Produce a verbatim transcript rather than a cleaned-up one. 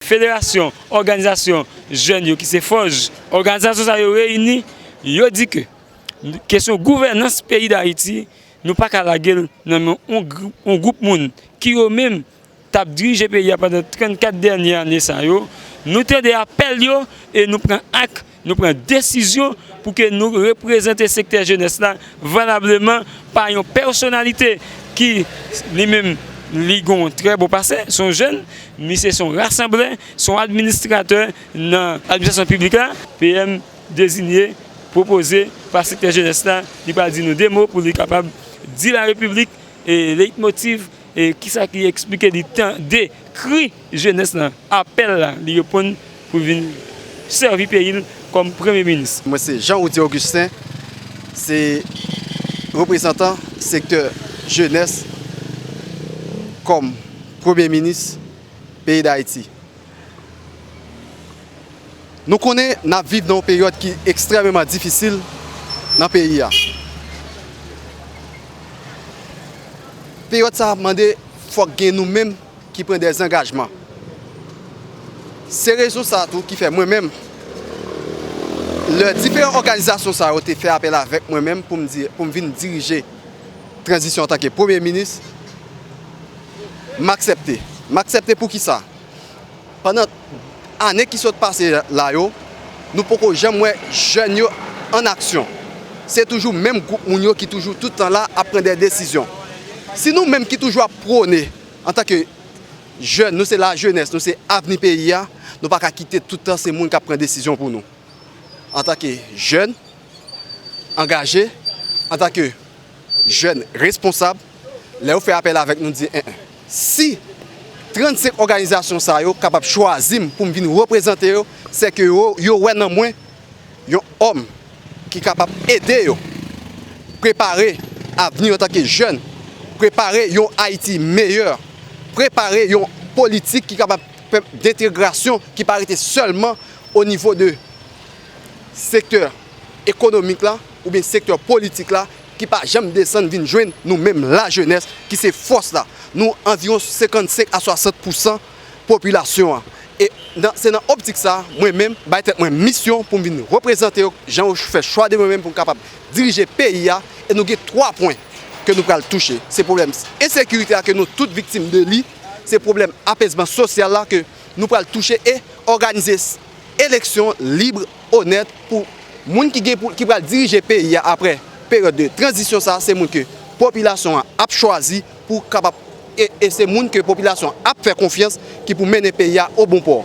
Federasyon òganizasyon jèn yo ki se fòj. Òganizasyon sa yo reyini, yo di ke kesyon gouvènans peyi Dayiti, nou pa ka lage l nan men yon gwoup, yon gwoup moun ki yo menm t ap dirije peyi a pandan trannkat dènye ane sa yo. Nou tande apèl yo e nou pran ak, nou pran desizyon pou ke nou reprezante sektè jenès la valableman pa yon pèsonalite ki li menm li gen yon trè bon pase, se yon jèn, misye se yon rasanblè, se yon administratè nan administrasyon piblik la. P M deziye, pwopoze pa sektè jenès la, li pral di nou de mo pou li kapab di larepiblik e leyitmotiv e kisa ki eksplike li tan de kri jenès la, apèl la, li reponn pou vin sèvi peyi l kòm premye minis. Mwen se Jean Roudy Augustin, se reprezantan sektè jenès kòm premye minis peyi Dayiti. Nou konnen n ap viv nan yon peryòd ki ekstrèmeman difisil nan peyi a. Peryòd sa a mande fòk gen nou menm ki pran dèzangajman. Se rezon sa a tou ki fè mwen menm, lè diferan òganizasyon sa yo te fè apèl avèk mwen menm pou m di, pou m vin dirije tranzisyon antanke premye minis, m aksepte. M aksepte poukisa? Pandan ane ki sot pase la yo, nou poko janm wè jèn yo an aksyon. Se toujou menm gwoup moun yo ki toujou tout tan la ap pran de desizyon. Si nou menm ki toujou ap pwone antanke jèn, nou se lajenès, nou se avni peyi a, nou pa ka kite tout tan se moun k ap pran desizyon pou nou. Antanke jèn angaje, antanke jèn responsab, lè yo fè apèl avèk nou, di, en, en. Si trannsenk òganizasyon sa yo kapab chwazi m pou m vin reprezante yo, se ke yo, yo wè nan mwen yon òm ki kapab ede yo prepare avni antanke jèn, prepare yon Ayiti meyè, prepare yon politik ki kapab pèmèt dentegrasyon ki pa rete sèlman o nivo de sektè ekonomik la oubyen sektè politik la ki pa janm desann vin jwenn nou menm lajenès ki se fòs la. Nou anviwon senkannsenk a swasant pousan popilasyon an. E nan, se nan optik sa a, mwen menm, bay tèt mwen misyon pou m vin reprezante yo, jan yo fè chwa de mwen menm pou m kapab dirije peyi a. E nou gen twa pwen ke nou pral touche. Se pwoblèm ensekirite a ke nou tout viktim de li, se pwoblèm apezman sosyal la ke nou pral touche e òganize eleksyon lib, onèt pou moun ki gen pou, ki pral dirije peyi a apre peryòd de tranzisyon sa, se moun ke popilasyon an ap chwazi pou kapab, e, e se moun ke popilasyon an ap fè konfyans ki pou mennen peyi a o bon pò.